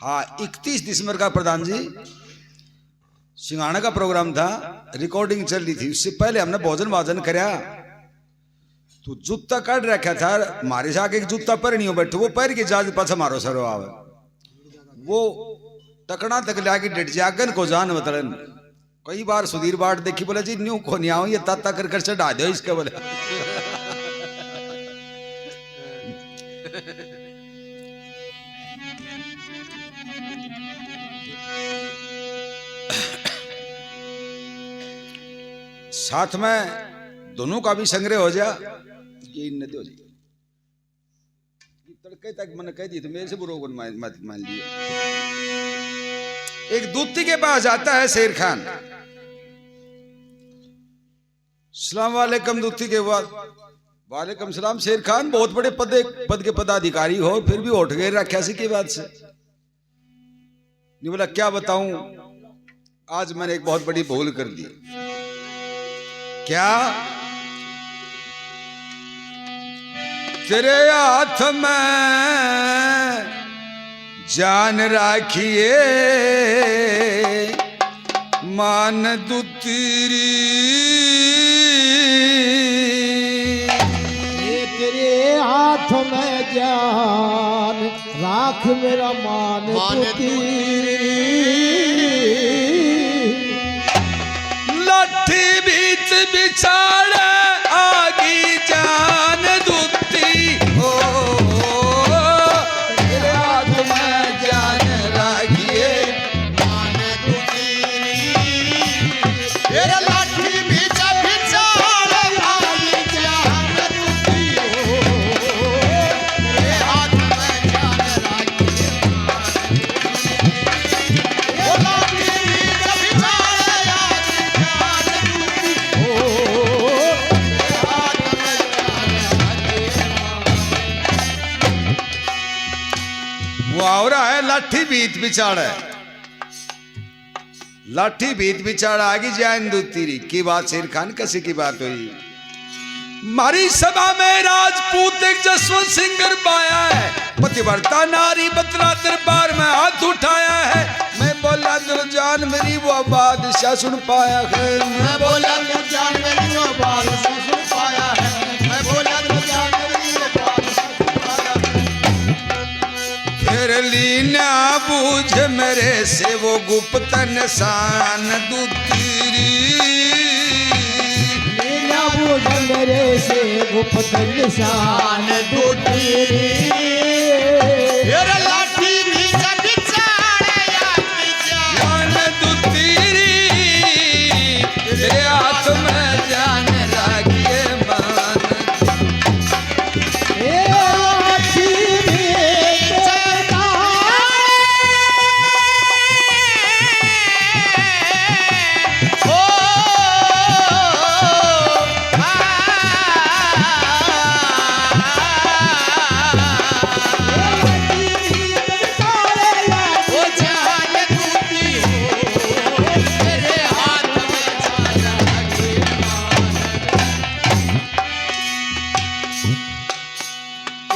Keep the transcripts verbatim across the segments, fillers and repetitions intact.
हाँ, इकतीस दिसंबर का प्रधान जी सिंगाणा का प्रोग्राम था, रिकॉर्डिंग चल रही थी, उससे पहले हमने भोजन भाजन करया। तू जूता काढ़ रखा था, मारे से आगे एक जूता पहरनी हो बैठो, वो पहर के जाज पाछा मारो सरो आवे। वो तकड़ा तक लिया कि डट जागन को जान बतलन। कई बार सुधीर बाट देखी, बोले, "जी, न्यू को नहीं आओ, ये ताता कर कर चढ़ा दो इसके," बोले। साथ में दोनों का भी संग्रह हो जा, ये इन दो जी। ये तड़के तक मैंने कह दी, तो मेरे से बुरा मत मान, मत मान लिए। एक दूती के पास जाता है शेर खान। सलाम वालेकुम दूती के बाद। वालेकुम सलाम। शेर खान, बहुत बड़े पद, पद के पदाधिकारी हो, फिर भी होठ गेर रखा सी की बात से? नहीं, बोला, क्या बताऊं, आज मैंने एक बहुत बड़ी भूल कर दी। क्या? तेरे हाथ में जान राखिए मान दूती री। ये तेरे हाथ में जान राख मेरा मान दूती री। लाठी बीच बिछाड़ आगी जान दूती। ओ, तेरे हाथ में जान राखिए मान दूती री। तेरे लाठी बीच बिछाड़ आगी जान दूती। ओ, तेरे हाथ में जान राखिए। वो आवरा है लाठी बीत बिचाड़े, लाठी बीत बिचाड़े आगी जान दूती री। की बात शेर खान, कसी की बात हुई? मारी सभा में राजपूत एक जसवंत सिंह गरबाया है, पतिव्रता नारी बतला दरबार में हाथ उठाया है। मैं बोला दिल जान मेरी वो बादशाह सुन पाया है। मैं बोला दिल जान मेरी वो बादशाह सुन पाया है। मैं बोला दिल जान मेरी वो बादशाह सुन पाया है। फिर लीना बूझ मेरे से वो गुप्त निशान दूती री। लीना बूझ मेरे से गुप्त निशान दूती री। तेरे लाठी भी जग चाड़े या जान दूती री। तेरे हाथ में जान राखिए मान।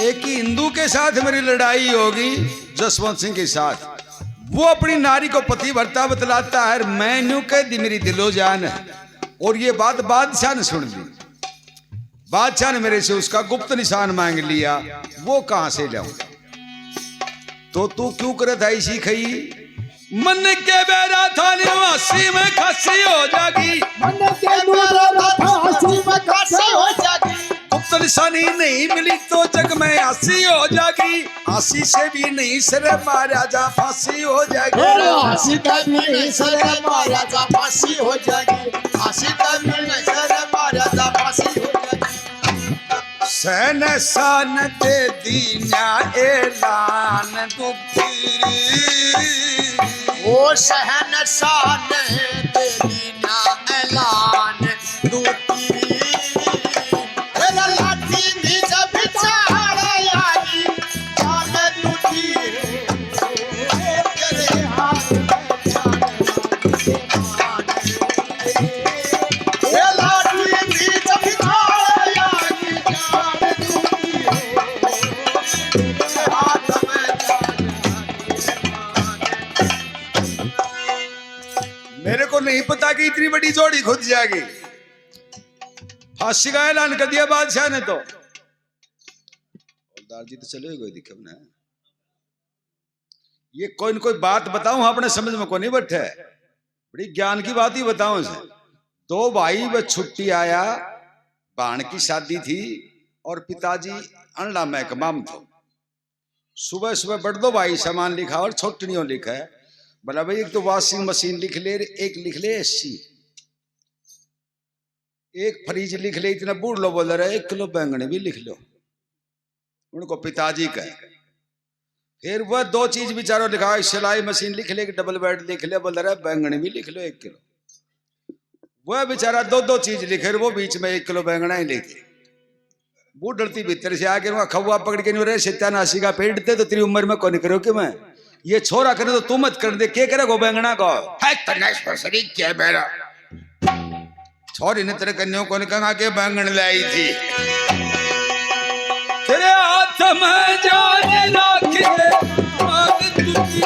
एक ही हिंदू के साथ मेरी लड़ाई होगी, जसवंत सिंह के साथ। वो अपनी नारी को पतिव्रता बतलाता है, मैं न्यू कह दी मेरी दिलो जान है। और ये बात बादशाह ने सुन ली। बादशाह ने मेरे से उसका गुप्त निशान मांग लिया, वो कहां से लाऊं? तो तू क्यों करे था इसी खई? मन के बेरा था नी, हंसी में खांसी हो जागी। मन के बेरा था, हंसी में खांसी हो जागी। गुप्त निशानी नहीं मिली तो जग में हंसी हो जागी। हंसी से भी नहीं सरे महाराजा, फांसी हो जागी। हंसी से भी नहीं सरे महाराजा, फांसी हो जागी। हंसी से भी नहीं सरे महाराजा, फांसी हो जागी। शहनशाह ने दे दीना ऐलान दूती री। ओ शहनशाह ने दे दीना ऐलान दूती री। तेरा लाठी भी जब चाल आई, जान दूती री। तेरे हाथ में जान इतनी बड़ी जोड़ी खुद जाएगी। फांसी का ऐलान कर दिया बादशाह ने तो। हवलदार जी तो चले गए, दिखे ना। ये कोई न कोई बात बताऊं, अपने समझ में कोनी बैठे। बड़ी ज्ञान की बात ही बताऊं इसे। दो भाई वे छुट्टी आया, भाण की शादी थी और पिताजी अंडा में कमाम थे। सुबह सुबह बड़ दो भाई सामान लिखा और छोटनियों लिखा है। बोला, "भाई, एक तो वॉशिंग मशीन लिख ले, एक लिख ले एसी, एक फ्रिज लिख ले।" इतना बूढ़ लो बोल रहे, "एक किलो बैंगन भी लिख लो।" उनको पिताजी कहे। फिर वह दो चीज बेचारों लिखा, एक सिलाई मशीन लिख ले, एक डबल बेड लिख ले, बोल रहा है, "बैंगन भी लिख लो एक किलो।" वह बेचारा दो दो चीज लिखे, वो बीच में एक किलो बैंगना ही लेके बूढ़ डरती भीतर से आके वहाँ खौआ पकड़ के नहीं रहे, सत्यानाशी का पेट ते तो तेरी उम्र में कौन करो कि मैं ये छोरा करे तो तू मत कर दे, के करे गो बैंगना को है तन्ने ससुरी के बेरा। छोरी ने तेरे कन्यो कौन कहना के बैंगन ले आई थी। तेरे हाथ में जान राखी है, मांग तुझी।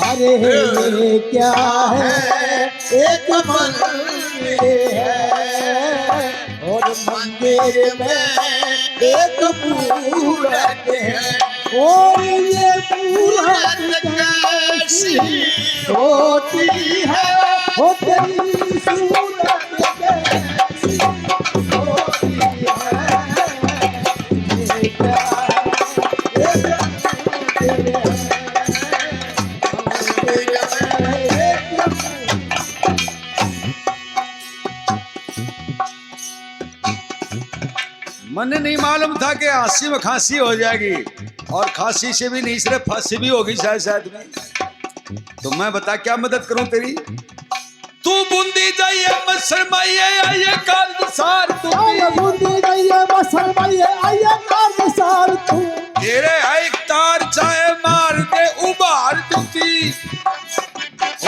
अरे क्या है, एक मंदिर है और मंदिर में एक मूरत है और ये मूरत कैसी होती है, वो तेरी सूरत कैसी होती है। मन्ने नहीं मालूम था कि हंसी में खांसी हो जाएगी और खांसी से भी नहीं, सिर्फ फांसी भी होगी शायद, शायद में। तो मैं बता क्या मदद करूं तेरी? तू बूंदी जाइए मत शर्माइए, आइए काल सार तू। अरे बूंदी जाइए मत शर्माइए, आइए काल सार तू। तेरे है इकतार चाहे मार दे उबार दूती।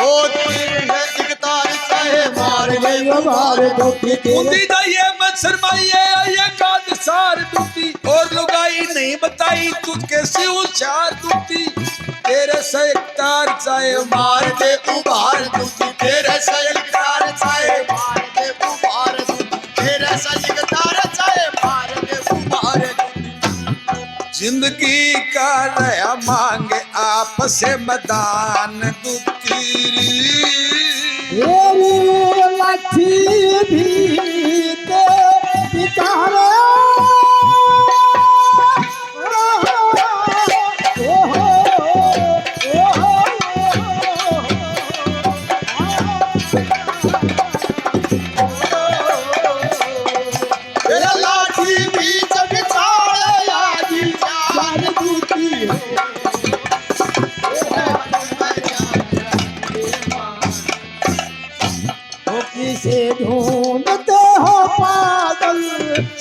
ओ तेरे है इकतार चाहे मार दे उबार दूती। बूंदी जाइए मत शर्माइए, आइए काल सार दूती। और लुगाई नहीं बताई तू कैसी होशियार दूती। तेरे से इकतार चाहे मार दे उबार दूती, तेरे से इकतार चाहे मार दे उबार दूती, तेरे से इकतार चाहे मार दे उबार दूती। जिंदगी का रहा मांग आपसे मदान दूती। मेरी लाठी भी ते बिचारे। तेरा लाठी भी जब चाले आदि जान दूती हो। ओ किसे ढूंढते हो पागल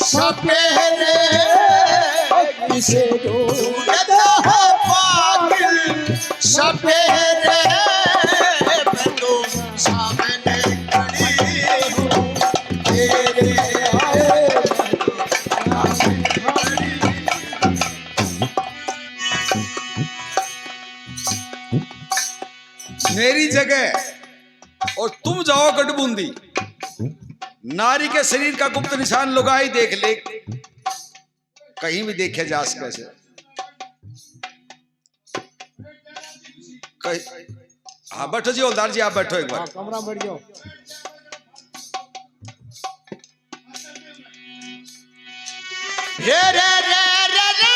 सपेरे, ओ किसे ढूंढते हो पागल सपेरे, मैं तो सामने खड़ी हूँ तेरे। मेरी जगह और तुम जाओ गढ़बूंदी, नारी के शरीर का गुप्त निशान लुगाई देख ले, कहीं भी देखे जा सके से। कहीं, हाँ, बैठो जी, हवलदार जी, आप बैठो एक बार। हाँ, कमरा में बैठ जाओ। रे रे रे रे रे।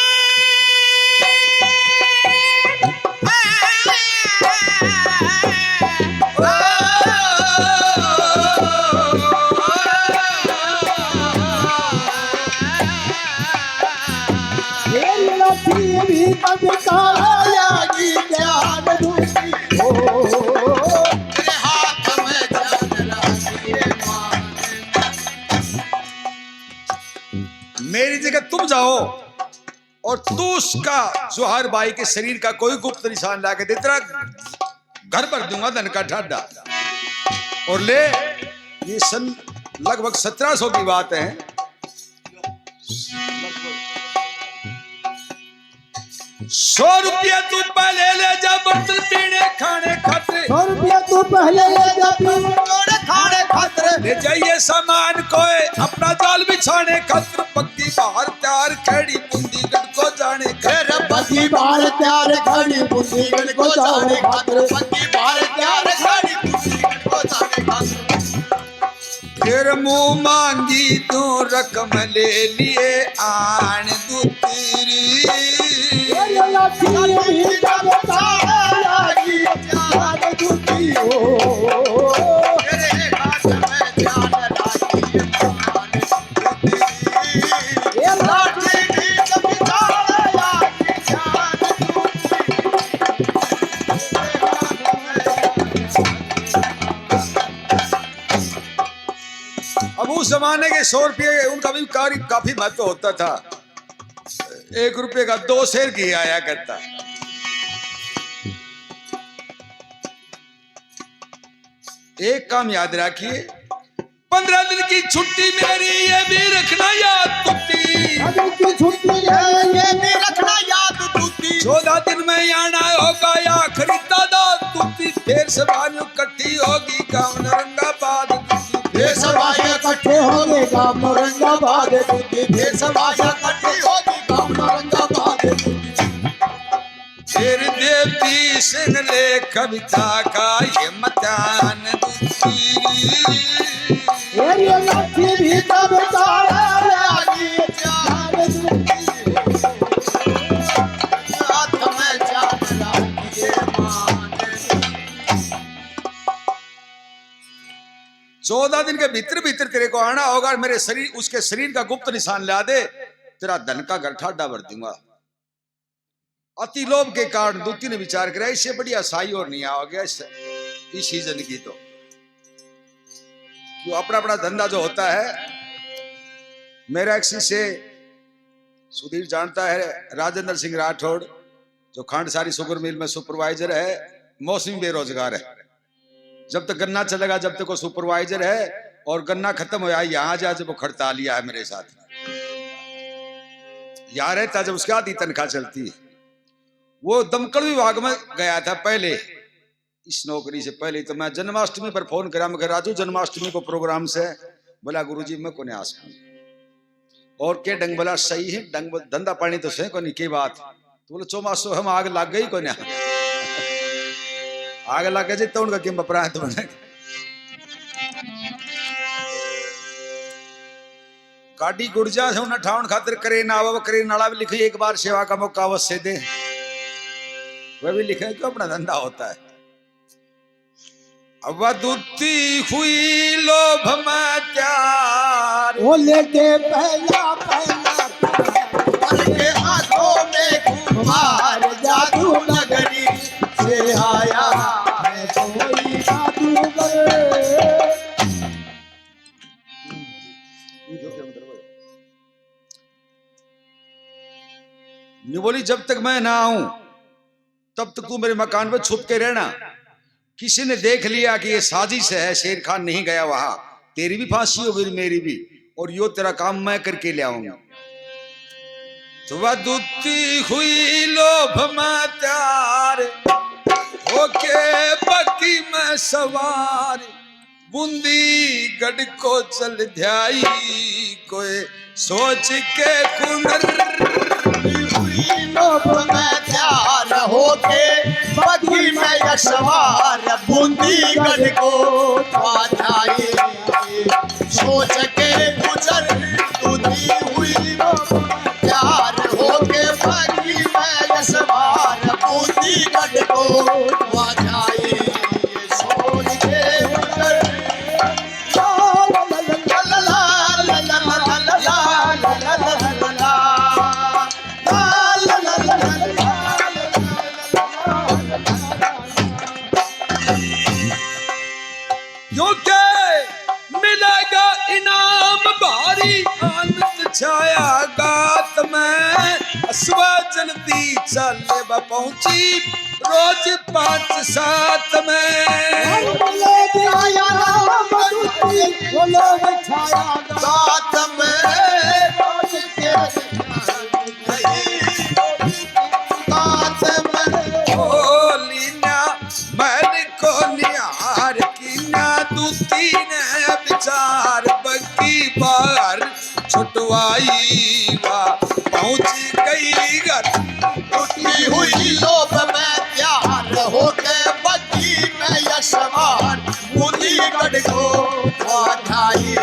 ये लठी भी तब काला यागी ज्ञान दूंगी। ओ, तेरे हाथ में जान राखी है माँ। मेरी जगह तुम जाओ और तू उसका, जोहार भाई के शरीर का कोई गुप्त निशान ला के दे, तेरा घर भर दूंगा धन का ठाडा। और ले, ये सन लगभग सत्रह सौ की बात है। सौ रुपया तू पहले ले जा बर्तन पीने खाने खातर। सौ रुपया तू पहले ले जा बर्तन पीने खाने खातर। ले जाइए सामान कोई अपना जाल बिछाने खातर। पक्की बाहर तैयार खड़ी बूंदीगढ़ को जाने खातर। पक्की बाहर तैयार खड़ी बूंदीगढ़ को जाने खातर। पक्की बाहर तैयार खड़ी बूंदीगढ़ को जाने खातर। फिर मुंह मांगी तू रकम ले लिए आन दूती री। अब उस जमाने के सौ रुपये उनका भी कारी-, काफी महत्व होता था। एक रुपये का दो सेर घी आया करता। एक काम याद रखिए, पन्द्रह दिन की छुट्टी मेरी, ये भी रखना याद तूती। अभी की छुट्टी है, ये भी रखना याद तूती। चौदह दिन में आना होगा या खरीदा दा तूती। फिर सभा इकट्ठी होगी गाँव औरंगाबाद तूती। फिर सभा इकट्ठी होगी गाँव औरंगाबाद तूती। फिर सभा इकट्ठी होगी गाँव औरंगाबाद तूती। फिर देवी सिंह ले कविता का ये मतान दूसरी। ये लाठी भी कविता है, ये जान दूसरी। हाथ में चादरा ये मान। चौदह दिन के भीतर भीतर तेरे को आना होगा और मेरे शरीर, उसके शरीर का गुप्त निशान ला दे, तेरा धन का घर ठाडा भर दूंगा। अति लोभ के कारण दूती ने विचार करा, इससे बढ़िया साई और नहीं आओगे इस, इस सीजन की तो। क्यों, अपना अपना धंधा जो होता है। मेरा एक शिष्य सुधीर जानता है, राजेंद्र सिंह राठौड़, जो खांडसारी शुगर मिल में सुपरवाइजर है, मौसमी बेरोजगार है। जब तक गन्ना चलेगा, जब तक वो सुपरवाइजर है, और गन्ना खत्म होया, यहाँ जा, जब वो खड़तालिया है मेरे साथ, यहाँ रहता, जब उसकी आधी तनख्वाह चलती है। वो दमकल विभाग में गया था पहले, इस नौकरी से पहले। तो मैं जन्माष्टमी पर फोन करा, मैं कहा, "राजू, जन्माष्टमी को प्रोग्राम से।" बोला, "गुरुजी, मैं कोने आ सकूँ।" और के ढंग बोला, "सही है, ढंग बोल, धंधा पानी तो सही कोनी, के बात?" तो बोले, "चौमासो हम आग लग गई कोने।" आग लग गई जी, तो उनका किम बपरांत बने। गाड़ी गुर्जा से उन्हें ठाउन खातर क्रेन आवे, वो क्रेन वाला भी लिखे, "एक बार सेवा का मौका अवश्य दे।" वह भी लिखे, क्यों, अपना धंधा होता है। अब दूती हुई लोभ में तैयार। ओ लेके पहला पहला प्यार। करके हाथों में कुम्हार जादू नगरी से आया है कोई जादूगर। न्यू बोली, "जब तक मैं ना आऊं, तब तक तू मेरे मकान में छुप के रहना। किसी ने देख लिया कि ये साजिश है, शेर खान नहीं गया वहां, तेरी भी फांसी होगी, मेरी भी, और यो तेरा काम मैं करके ले आऊंगा।" तो वह दूती हुई लोभ में तैयार होके बग्गी में सवार बूंदीगढ़ को चल ध्याई कोई सोच के कुनर। हुई लोभ में तैयार होके बग्गी में सवार बूंदीगढ़ को आ जाए। सोच के गुजर दूती हुई लोभ में तैयार होके बग्गी में सवार बूंदीगढ़ को आ जाए। क्योंकि मिलेगा इनाम भारी, आनंद छाया गात में। असवा जल्दी चाले ब पहुंची, रोज पाँच सात में। सात में। आई वा पहुंच गई घर। टूटी हुई लोभ में प्यार होके बग्गी में ये सवार, बूंदीगढ़ को बधाई।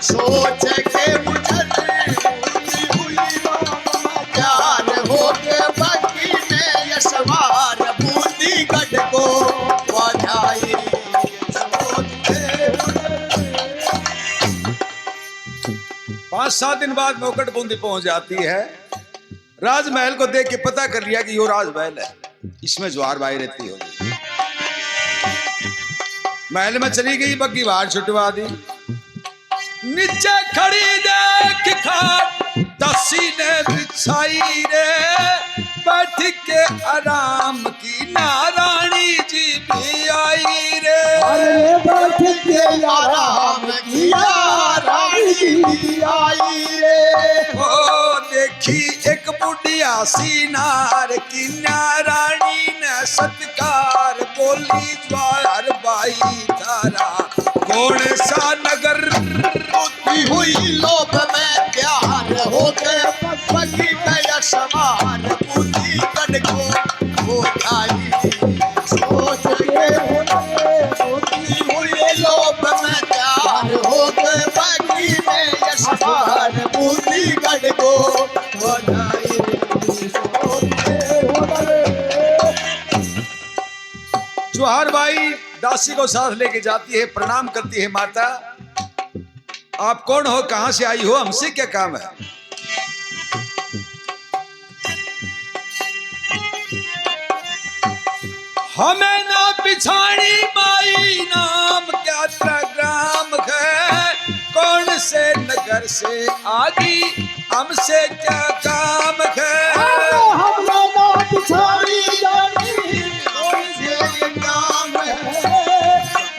सोच के मुझे टूटी हुई लोभ में प्यार होके बग्गी में ये सवार, बूंदीगढ़ को बधाई। सोच के मुझे पांच सात दिन बाद नौकट बूंदी पहुंच जाती है। राजमहल को देख के पता कर लिया कि यो राजमहल है, इसमें ज्वार बाई रहती होगी। महल में चली गई, बग्गी बाहर छुटवा दी। नीचे खड़ी देख खाट दासी ने बिछाई रे, बैठ के आराम की ना रानी जी भी आई रे। अरे बैठ के आराम की ना रानी जी भी आई रे। ओ देखी एक बुढ़िया सी नार की ना रानी ने सत्कार बोली, ज्वार बाई थारा कौन सा नगर। टूटी हुई लोभ में प्यार होके बग्गी में ये सवार, बूंदीगढ़ को बधाई। सोच के टूटी हुई लोभ में प्यार होके बग्गी में ये सवार, बूंदीगढ़ को बधाई। सोच के ज्वार बाई दासी को साथ लेके जाती है, प्रणाम करती है, माता आप कौन हो, कहां से आई हो, हमसे क्या काम है? हमें ना पिछाणी माई, नाम क्या तेरा ग्राम है, कौन से नगर से आ गई, हमसे क्या काम है? अरे हमने ना पिछाणी जानी, कौन से ग्राम है,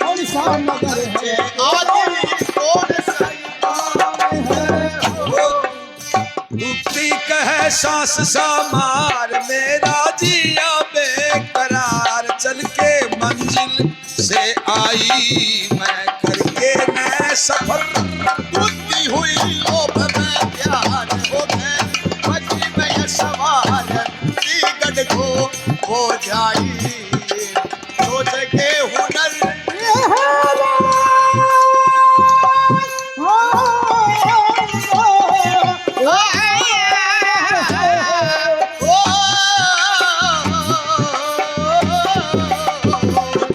कौन सा नगर है, आ गई, कौन सा गाम है? ओ, तू कह सांस सा मार, मेरा जिया बेकरार, चल के मंजिल से आई मैं करके मैं सफर। टूटी हुई लोभ में प्यार होके बग्गी में ये सवार, बूंदीगढ़ को बधाई। सोच के हुनर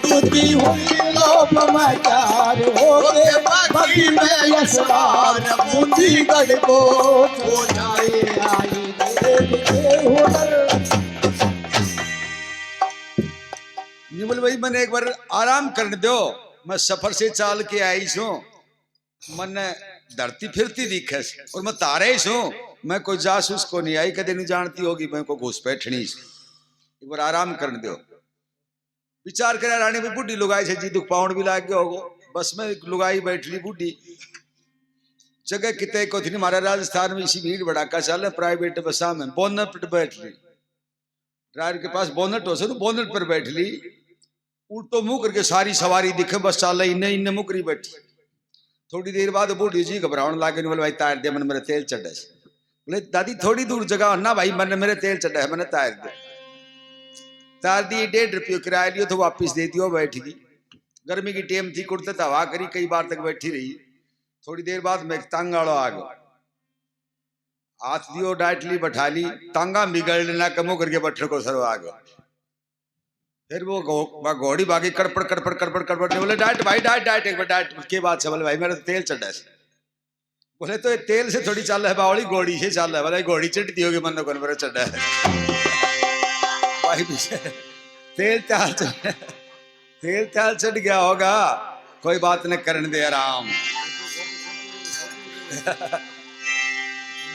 टूटी हुई लोभ में प्यार होके बग्गी में ये सवार, बूंदीगढ़ को बधाई। आई मेरे हुनर। न्यू बोले, भाई, मैंने एक बार आराम करने दो, मैं सफर से चाल के आई सूं, मन्ने धरती फिरती दिखे से, और मैं तारे ही सूं, मैं कोई जासूस को नहीं आई, कदे नहीं जानती होगी, मैं को घुस बैठनी से। एक बार आराम करने दो। विचार करे रानी भी बूढ़ी लुगाई से जी, दुख पावण भी लाग गया होगो। बस में एक लुगाई बैठ ली बूढ़ी, जगह किते को थी नहीं। हमारा राजस्थान में इसी भीड़ भड़ाका चाले, प्राइवेट बसा में बोनट पर बैठ ली, ड्राइवर के पास बोनट हो से, तो बोनट पर बैठ ली। उल्टो मुंह करके सारी सवारी दिखे, बस चाले इन्ने इन्ने मुकरी बैठी। थोड़ी देर बाद बूढ़ी जी घबरावण लाग गई, बोले, भाई तार दे, मन मेरे तेल चढ़े से। बोले, दादी थोड़ी दूर जगह ना भाई, मन मेरे तेल चढ़े है, मैंने तार दे। तार दी, डेढ़ रुपये किराया लियो तो वापस दे दियो, बैठ गई। गर्मी की टेम थी, कुर्ते तो हवा करी, कई बार तक बैठी रही। थोड़ी देर बाद में एक तांगा वाला आ गया, हाथ दियो, डांट ली, बैठा ली, तांगा बिगड़ लेना, कमो करके बठर को सरो आ गया। फिर वो घो-, वो घोड़ी भागी, कड़पड़ कड़पड़ कड़पड़ कड़पड़, बोले, डांट भाई, डांट, डांट, एक बार डांट, के बात है? बोले, भाई मेरा तो तेल चढ़ा है। बोले, तो ये तेल से थोड़ी चाले है, बावली घोड़ी से चाले है। बोले, घोड़ी चढ़ती होगी, मन्ने कौन मेरा चढ़ा है। भाई पीछे तेल चाल चढ़ा, तेल चाल चढ़ गया होगा, कोई बात नहीं, करने दे आराम।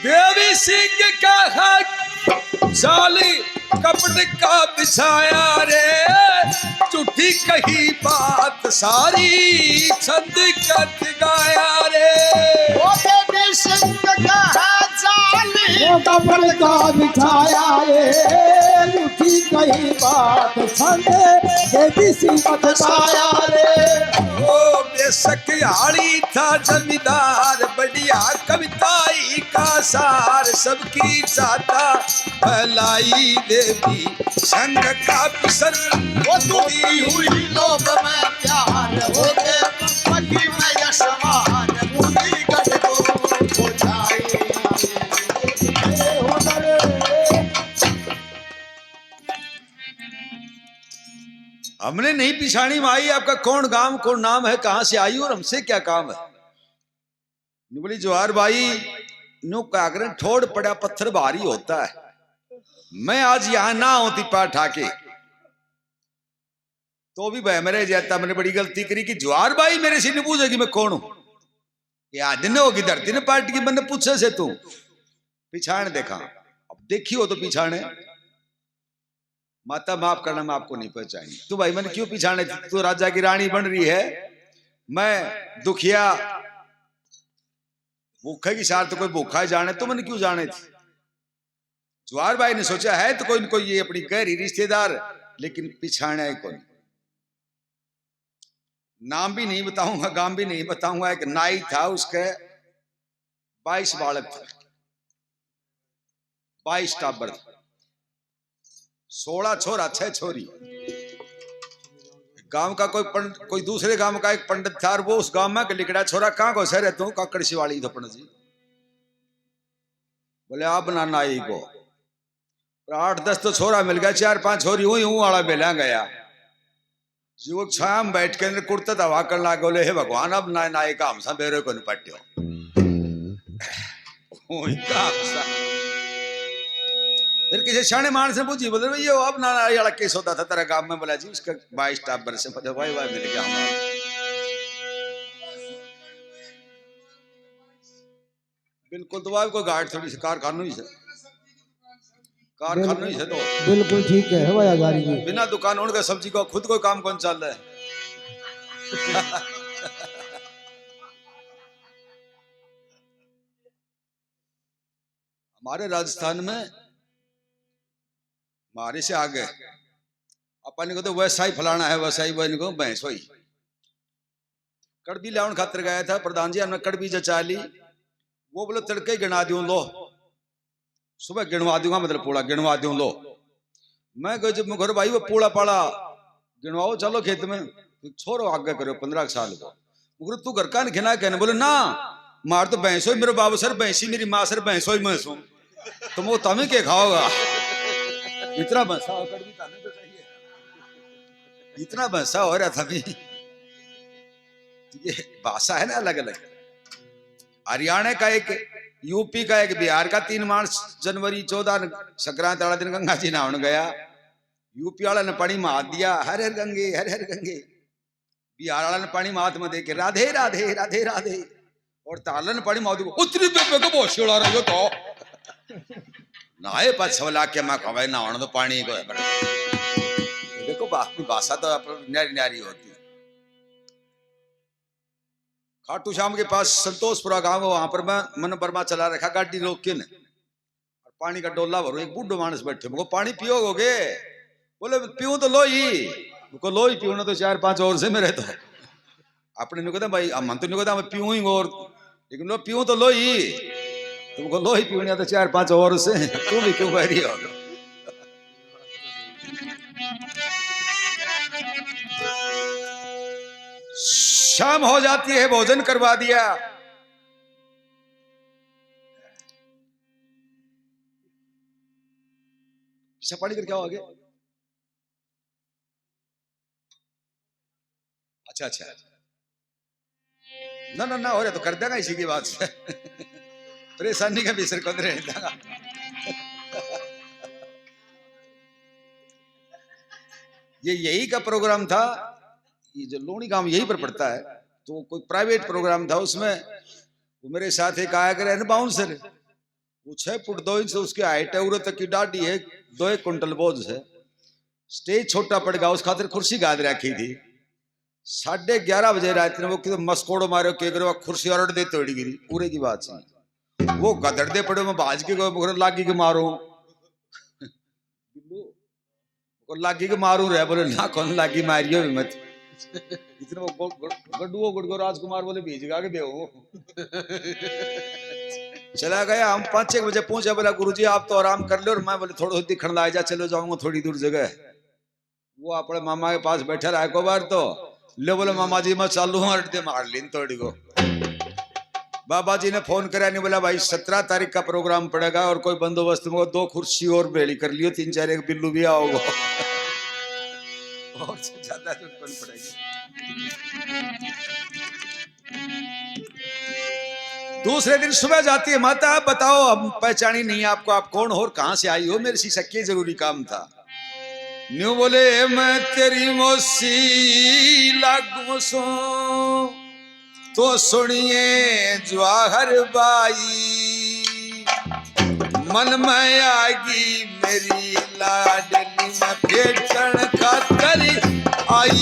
देवी सिंह का हक जाली कपट का बिछाया रे, झूठी कही बात सारी, छंद का जगाया रे। ओ देवी सिंह का जाली वो कपट का बिछाया रे, झूठी कही बात छंद देवी सिंह का जगाया रे। ओ सखियाली था जमींदार, बढ़िया कविताई का सार, सबकी चाहता भलाई देवी संग का पिसर। वो टूटी हुई लोभ में प्यार हो गए, पति में यशमान, मुंडी गढ़ को बुझाई। हमने नहीं पिछाणी माई, आपका कौन गांव, कौन नाम है, कहां से आई और हमसे क्या काम है? न्यू बोली, "जवार भाई, न्यू कहा करें, ठोड़ पड़ा पत्थर भारी होता है। मैं आज यहाँ ना होती पा ठाके, तो भी भय मेरे जाता, मैंने बड़ी गलती करी कि जवार भाई मेरे से नहीं पूछेगी मैं कौन हूँ। ये आज दिन होगी धरती ने पार्टी की, मैंने पूछे से तू पिछाण देखा।" अब देखी हो तो पिछाणे, "माता, माफ करना, मैं आपको नहीं पहचानी।" "तू भाई, मैंने क्यों पिछाणे? तू राजा की रानी बन रही है, मैं दुखिया, भूखे की सार तो कोई भूखा ही जाने, तू मैंने क्यों जाने थी?" जवार भाई ने सोचा, है तो कोई न कोई ये अपनी गहरी रिश्तेदार, लेकिन पिछाणा ही कोनी। नाम भी नहीं बताऊंगा, गांव भी नहीं बताऊंगा। एक नाई था, उसके बाईस बालक थे, बाईस टाबर थे, सोलह छोरा, छह छोरी। गांव का कोई पंड-, कोई दूसरे गांव का एक पंडित था, और वो उस गांव में के लिकड़ा छोरा, "कहाँ को सर है तू?" "काकड़ शिवाली धपन जी।" बोले, "आप ना नाई को।" पर आठ दस तो छोरा मिल गया, चार पांच छोरी हुई, हूं वाला बेला गया। जो छाया में बैठ के अंदर कुर्ते दवा कर लाग, बोले, "हे भगवान, अब ना नाई का हमसा बेरो को नहीं पट्यो।" वही का हमसा। फिर किसी सियाणे माणस ने पूछी, बोले, "भैया, अब ना नाई वाला केस होता था तेरा गांव में?" बोला, "जी, उसका बाईस टाबर से।" बोले, "वाह, वाह, मिल गया हमारा।" बिल्कुल, तो भाई कोई घाट थोड़ी सी, कारखाना ही से, कारखाना ही से तो। बिल्कुल ठीक है, हवाई जहाज की। बिना दुकान होने का सब्जी को खुद कोई काम कौन चल रहा है? हमारे राजस्थान में हमारे से आगे अपन को तो वैसा ही फलाना है, वैसा ही, वो इनको भैंस वही। कड़बी लावन खातर गया था प्रधान जी, हमने कड़बी जचा ली। वो बोले, "तड़के ही गिना दूं, लो, सुबह गिनवा दूंगा, मतलब पूरा गिनवा दूं, लो।" मैं कह, "जब मुखर भाई वो पूरा पाला गिनवाओ, चलो खेत में।" तो छोरो आगे करो, पन्द्रह साल को। मुखर, "तू घर का नहीं खिना कहने?" बोले, "ना, मार तो भैंसो ही, मेरे बाबू सर भैंसी, मेरी माँ सर भैंसो ही भैंसो।" तो वो तमी के खाओगा? इतना भैंसा हो, कड़बी ताने तो चाहिए। इतना भैंसा हो रहा था भी। ये भाषा है ना अलग अलग। हरियाणा का एक, यूपी का एक, बिहार का तीन मार्च, जनवरी चौदह, संक्रांत वाला दिन गंगा जी नहावन गया। यूपी वाला ने पानी मार दिया, "हर हर गंगे, हर हर गंगे।" बिहार वाला ने पानी माथ में देके, "राधे राधे, राधे राधे।" और तालन पानी मार दिया, "उतरी बेबे को बहुत शिवला रहा यो तो।" नहाए पाछे वाला के मैं कहवे नहावन तो पानी को है बड़ा। देखो, अपनी भाषा तो अपन न्यारी न्यारी होती है। खाटू श्याम के पास संतोषपुरा गांव है, वहां पर मैं मन वर्मा चला रखा गाड़ी रोक के ने, और पानी का डोला भरो, एक बूढ़ो माणस बैठे, मैं कहूं, "पानी पियोगे?" बोले, "पीऊं तो लो ही।" मैं कहूं, "लो ही पीऊं ना तो चार पांच और से मेरे तो।" अपने न्यू कहता, "भाई, हम तो न्यू कहता, मैं पीऊं ही और।" लेकिन लो, "पीऊं तो लो ही।" तो मैं कहूं, "लो ही पीऊं ना तो चार पांच और से।" तू भी क्यों कह रही हो? शाम हो जाती है, भोजन करवा दिया। पीछा पानी करके आओ आगे। अच्छा, अच्छा। ना, ना, ना, हो रहा तो कर देगा इसी की बात से। परेशानी का भी सिर को नहीं देगा। ये यही का प्रोग्राम था। ये जो लोनी गांव यहीं पर पड़ता है, तो कोई प्राइवेट प्रोग्राम था, उसमें वो मेरे साथ एक आया करे ना बाउंसर, वो छह फुट दो इंच उसकी हाइट है, उरे तक की डाढ़ी है, दो एक कुंटल बोझ है। स्टेज छोटा पड़ गया, उस खातिर कुर्सी गाद रखी थी। साढ़े ग्यारह बजे रात ने वो कितने मस्कोड़ो मारे, के करे, वो कुर्सी और दे तोड़ी गिरी, पूरे की बात सुन। वो गदड़ दे पड़े, मैं भाज के गयो, मगर लागी के मारो। को लागी के मारू रहे, बोले, "ना, कौन लागी, मारियो भी मत।" इतने वो गो-, गो-, गड्डू वो गुड़ गो राजकुमार बोले, "भेज गा के बेहो।" चला गया। हम पाँच एक बजे पहुंचे, बोला, "गुरुजी, आप तो आराम कर लो।" और मैं बोले, "थोड़ा सा दिखण लाए जा, चलो जाऊंगा थोड़ी दूर जगह।" वो अपने मामा के पास बैठा रहा, को बार तो ले बोले, "मामा जी, मैं चालू हूँ।" अड्डे मार लीन थोड़ी को। बाबा जी ने फोन करा, नहीं बोला, "भाई, सत्रह तारीख का प्रोग्राम पड़ेगा और कोई बंदोबस्त में दो कुर्सी और भेली कर लियो, तीन चार एक बिल्लू भी आओगे।" और से ज्यादा जरूरत कौन पड़ेगी? दूसरे दिन सुबह जाती है, "माता, आप बताओ, हम पहचानी नहीं आपको, आप कौन हो और कहाँ से आई हो, मेरे से क्या जरूरी काम था?" न्यू बोले, "मैं तेरी मौसी लागू सूं, तो सुनिए जवाहर बाई, मन में आगी मेरी लाडली, मैं भेटण खातर आई,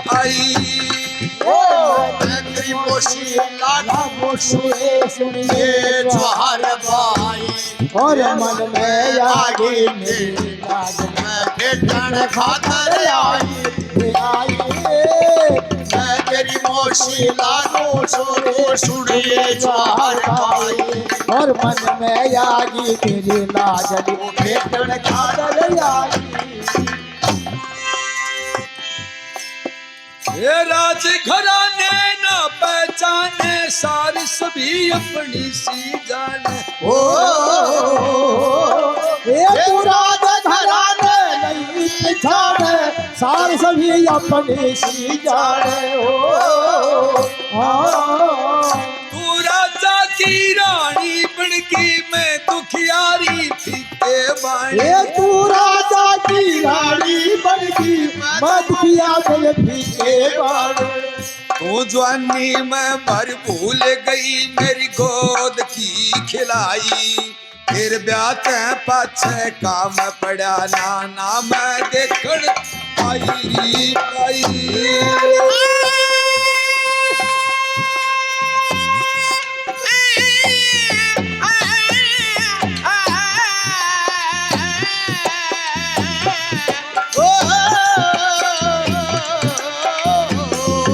आई।" ओ, मैं तेरी मौसी लागू सूं, सुनिए जवाहर बाई, और मन में आगी मेरी लाज, मैं भेटण खातर आई, आई। मैं तेरी मौसी लागू सूं, सुनिए जवाहर बाई, और मन में आगी मेरी लाज, भेटण खातर आई। ए राज घराने ना पहचाने, सार सभी अपनी सी जाने। ओ, ए तू राज घराने नहीं पहचाने, सार सभी अपनी सी जाने। ओ, हाँ। तू राजा की रानी बन गई, मैं दुखियारी फीके बाणी। ए तू राजा की रानी बन गई, मैं दुखिया दिल फीके बाणी। तू जवानी में भर भूल गई, मेरी गोद की खिलाई, फिर ब्याह ते पाछे काम पड़ा ना, ना मैं देखण आई, आई।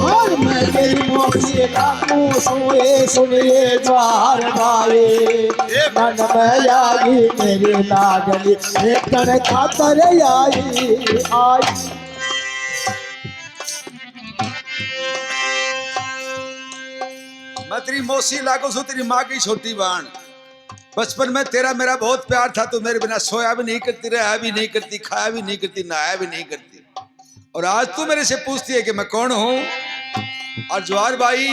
और मैं तेरी मौसी लागू सूं, सुनिए जवाहर बाई, मन में आगी मेरी लाडली, भेटण खातर आई, आई। मैं तेरी मौसी लागू सूं, तेरी माँ की छोटी बहन। बचपन में तेरा मेरा बहुत प्यार था, तू मेरे बिना सोया भी नहीं करती, रहा भी नहीं करती, खाया भी नहीं करती, नहाया भी नहीं करती। और आज तू मेरे से पूछती है कि मैं कौन हूँ। और जवाहर बाई,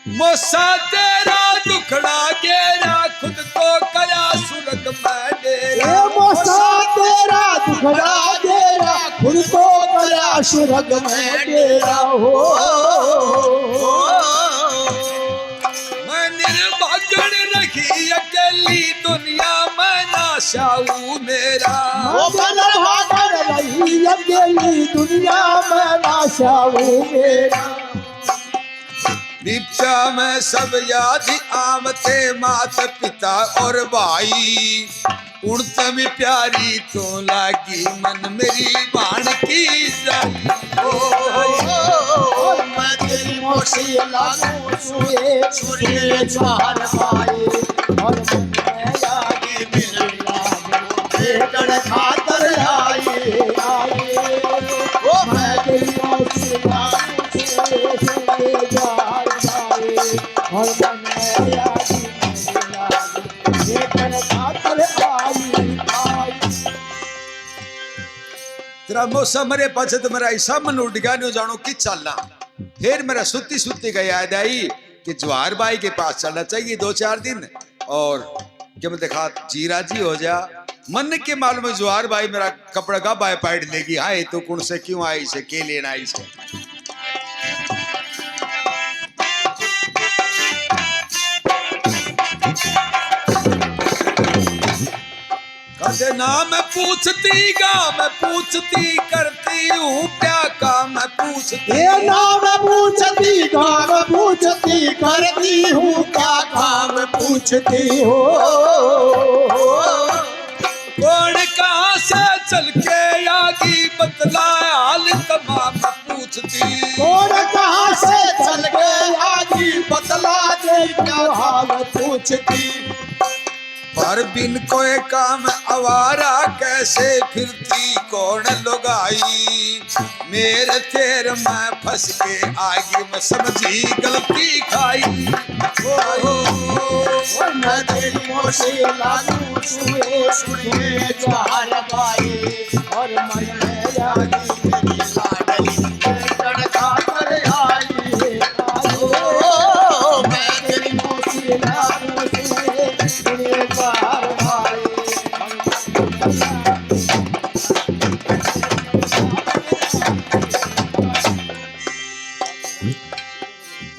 मौसा तेरा दुखड़ा गेरा, खुद तो करया सुरग में डेरा। ए मौसा तेरा दुखड़ा गेरा, खुद तो करया सुरग में डेरा हो। मैं निर्भागण रही अकेली दुनिया में ना साऊ मेरा। ओ मैं निर्भागण रही अकेली दुनिया में ना साऊ मेरा। बिपचा में सब याद आमते मात पिता और भाई, उन तमी प्यारी तो लागी मन मेरी भाण की जाई। ओ, मैं तेरी मौसी लागू सूं, सुनिए जवाहर बाई, और मन में आगी मेरी लाज, भेटण खातर आई, आई। ओ, मैं तेरी मौसी लागू सूं, सुनिए जवाहर बाई, और मन में आगी मेरी लाज, भेटण खातर आई, आई। तेरा मौसा मरे पाछे तो मेरा हिसाब मन उड़ गया, न्यू जानो कि चालना। फिर मेरा सुत्ती सुत्ती का याद आई कि जवाहर बाई के पास चलना चाहिए दो चार दिन, और कि मैं दिखा जी राजी हो जा। मन के मालूम है जवाहर बाई मेरा कपड़ा का बाय पाइड लेगी। हाँ, ये तो कौन से क्यों आई से, के लेना आई से। कदे नाम पूछती, गाम पूछती, करती हूँ क्या काम पूछती। ए नाम पूछती, गाम पूछती, करती हूँ क्या काम पूछती हो। कौन कहाँ से चल के आगी, बतला हाल तमाम पूछती। कौन क्या हाल पूछती। पर बिन कोई काम आवारा कैसे फिरती कौन लुगाई। मेरे तेर में फंस के आगी मैं समझी गलती खाई। ओ, ओ, ओ, मैं तेरी मोसी लागू सुए सुए चार भाई। और मन में आगी तेरी लाडली तड़का कर आई। ओ, मैं तेरी मोसी लागू सुए सुए चार भाई।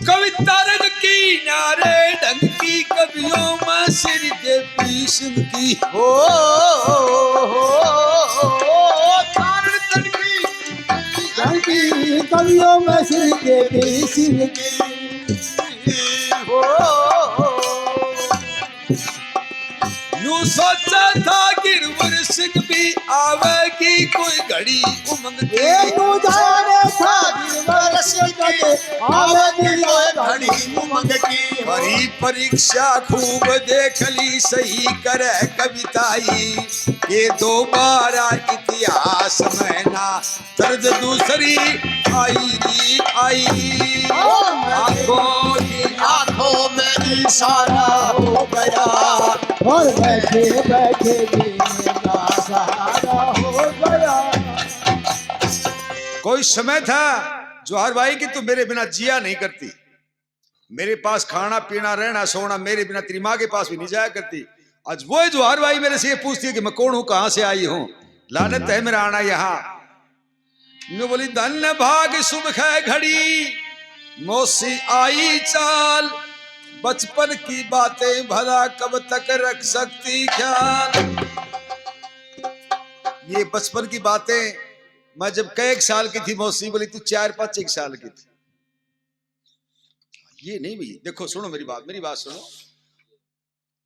कविता रंग की नारे ढंग की, कवियों में सिर के पीसन की। ओ, तारण तन की ढंग की, कवियों में सिर के पीसन की। ओ, यूं सोचा था गिरवर सिंह भी आवेगी कोई घड़ी उमंग की। ए, तू जाने था गिरवर सिंह भी आवेगी कोई घड़ी उमंग की। परी परीक्षा खूब देख ली, सही करे कविताई। ये दोबारा इतिहास में ना तर्ज दूसरी आई, आई। आंखों की आंखों में इशारा हो गया। और बैठे बैठे जीने का सहारा हो गया। कोई समय था जोहार भाई कि तू मेरे बिना जिया नहीं करती, मेरे पास खाना पीना रहना सोना, मेरे बिना तेरी माँ के पास भी नहीं जाया करती। आज वो जोहार भाई मेरे से ये पूछती है कि मैं कौन हूँ, कहाँ से आई हूँ, लानत है मेरा आना यहाँ। न्यू बोली, धन्य भाग शुभ है घड़ी, मौसी आई चाल, बचपन की बातें भला कब तक रख सकती ख्याल। ये बचपन की बातें, मैं जब कै एक साल की थी, मौसी बोली, तू चार पाँच एक साल की थी। ये नहीं भाई, देखो, सुनो मेरी बात, मेरी बात सुनो।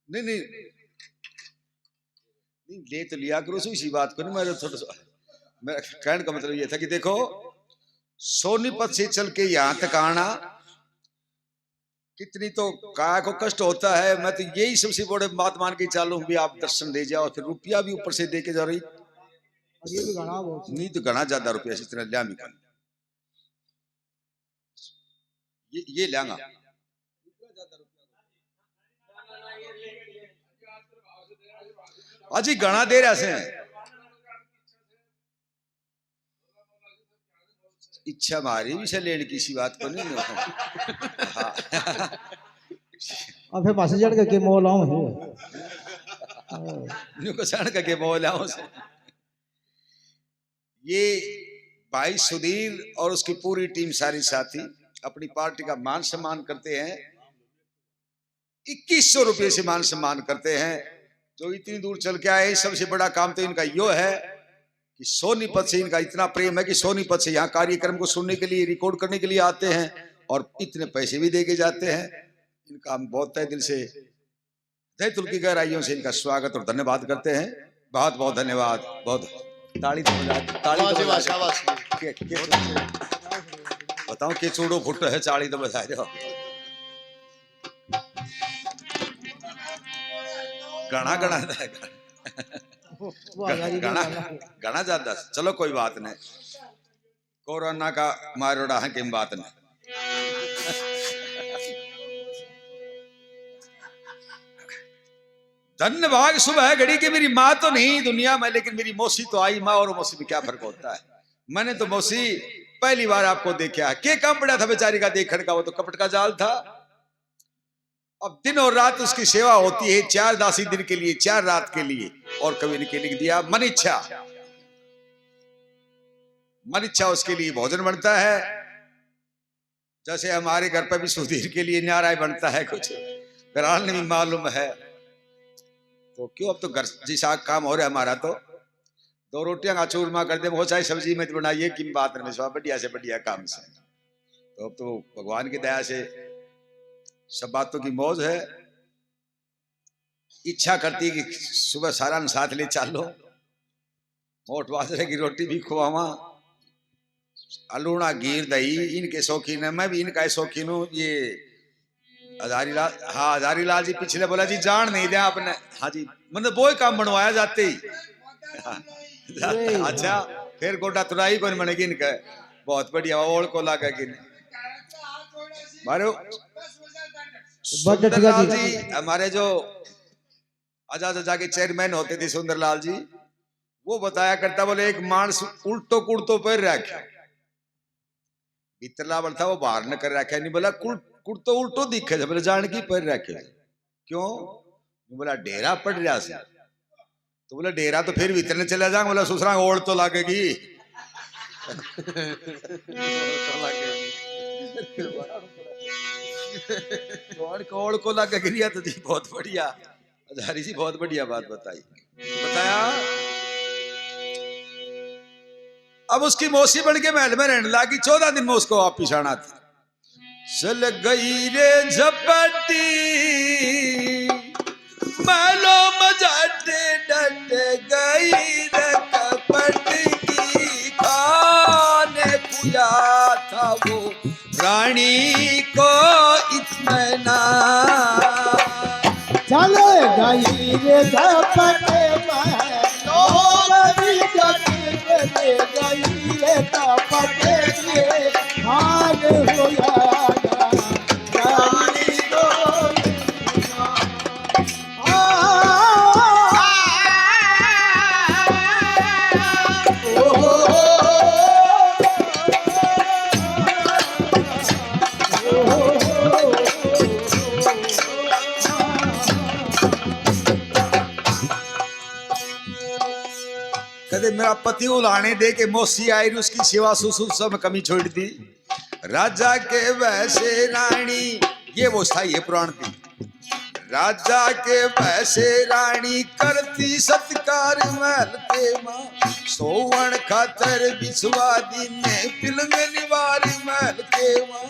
नहीं, नहीं, नहीं, ले तो लिया करो, सो इसी बात को नहीं, मैं थोड़ा सा, मेरा कहने का मतलब ये था कि देखो, सोनीपत से चल के यहाँ तक आना, कितनी तो काया को कष्ट होता है। मैं तो यही सबसे बड़े बात मान के चालू हूँ भी आप दर्शन दे जाओ, फिर रुपया भी ऊपर से दे के जा रही। और ये भी घना बहुत है। नहीं तो घना ज्यादा रुपया इस तरह लिया भी कर। ये, ये ल्यागा। अजी घना दे रहा से। इच्छा मारी भी से लेने की सी बात को नहीं। हाँ। अब फिर बस चढ़ के मोल आऊं है। न्यू को चढ़ के मोल आऊं से। ये भाई सुधीर और उसकी पूरी टीम, सारी साथी अपनी पार्टी का मान सम्मान करते हैं, इक्कीस सौ रुपये से मान सम्मान करते हैं। जो इतनी दूर चल के आए, सबसे बड़ा काम तो इनका यो है कि सोनीपत से इनका इतना प्रेम है कि सोनीपत से यहाँ कार्यक्रम को सुनने के लिए, रिकॉर्ड करने के लिए आते हैं और इतने पैसे भी दे के जाते हैं। इनका हम बहुत तहे दिल से हृदय की गहराइयों से इनका स्वागत और धन्यवाद करते हैं। बहुत बहुत धन्यवाद। बहुत ताली तो बजा, ताली तो बजा। बताओ के चूड़ो फुट है, ताली तो बजा रहे हो। घना घना घना घना ज्यादा। चलो कोई बात नहीं। कोरोना का मारोड़ा है, किम बात नहीं। धन्य भाग सुबह घड़ी के मेरी माँ तो नहीं दुनिया में, लेकिन मेरी मौसी तो आई। माँ और मौसी में क्या फर्क होता है? मैंने तो मौसी पहली बार आपको देखा है। के काम पड़ा था बेचारी का देखने का, वो तो कपट का जाल था। अब दिन और रात उसकी सेवा होती है, चार दासी दिन के लिए, चार रात के लिए, और कभी इनके लिख दिया मन इच्छा। मन इच्छा उसके लिए भोजन बनता है, जैसे हमारे घर पर भी सुधीर के लिए न्यारा बनता है कुछ, घराल ने भी मालूम है। तो क्यों, अब तो घर जैसा काम हो रहा है हमारा, तो दो रोटियां का चूरमा कर दे, बहुत सारी सब्जी मत बनाइए, किम बात नहीं, सब बढ़िया से बढ़िया काम से। तो अब तो भगवान की दया से सब बातों की मौज है। इच्छा करती कि सुबह सारा ने साथ ले चालो, मोट बाजरे की रोटी भी खुआवा, अलूणा घीर दही इनके शौकीन है, मैं भी इनका ही शौकीन हूँ। ये हजारी लाल, हाँ, हजारी लाल जी पिछले बोला जी, जान नहीं दिया आपने। हाँ जी, मतलब वो ही काम बनवाया जाते ही। अच्छा, फिर गोडा तुराई कौन बनेगी इनका? बहुत बढ़िया, ओल को लागे कि नहीं? मारो बजट सुंदरलाल जी। जी, हमारे जो आजा आजा के चेयरमैन होते थे सुंदरलाल जी, वो बताया करता, बोले, एक मानस उल्टो कुर्तो पहन रखे, भीतरला बोलता वो बाहर न कर रखे, नहीं बोला, कुल कुर्तो उल्टो दिखे थे, बोले, जान की पहन रखे। क्यों? नहीं बोला, डेरा पड़ रहा से। तो बोला, डेरा तो फिर भीतर ने चला जाएंगे। बोला, सुसरा ओल तो लागेगी। तो ओल को लागेगी, तो जी बहुत बढ़िया। हजारी जी बहुत बढ़िया बात बताई, बताया। अब उसकी मौसी बन के महल में रहने लगी, चौदह दिन में उसको वापिस आना था। चल गई रे झपटी, महलों में झट डट गई रे कपट की खान। खुया था वो रानी को इतना। चल गई रे झपट में, लोग भी डट के ले गई रे झपट के हाल होया ना। रानी को कदे मेरा पति उलाने दे के मौसी आई, उसकी सेवा सुसुर सब कमी छोड़ दी। राजा के वैसे रानी, ये वो स्थाई है पुराण की। राजा के वैसे रानी करती सत्कार महल के माँ, सोवण खातर बिछवा दी ने फिल्म निवार महल के माँ।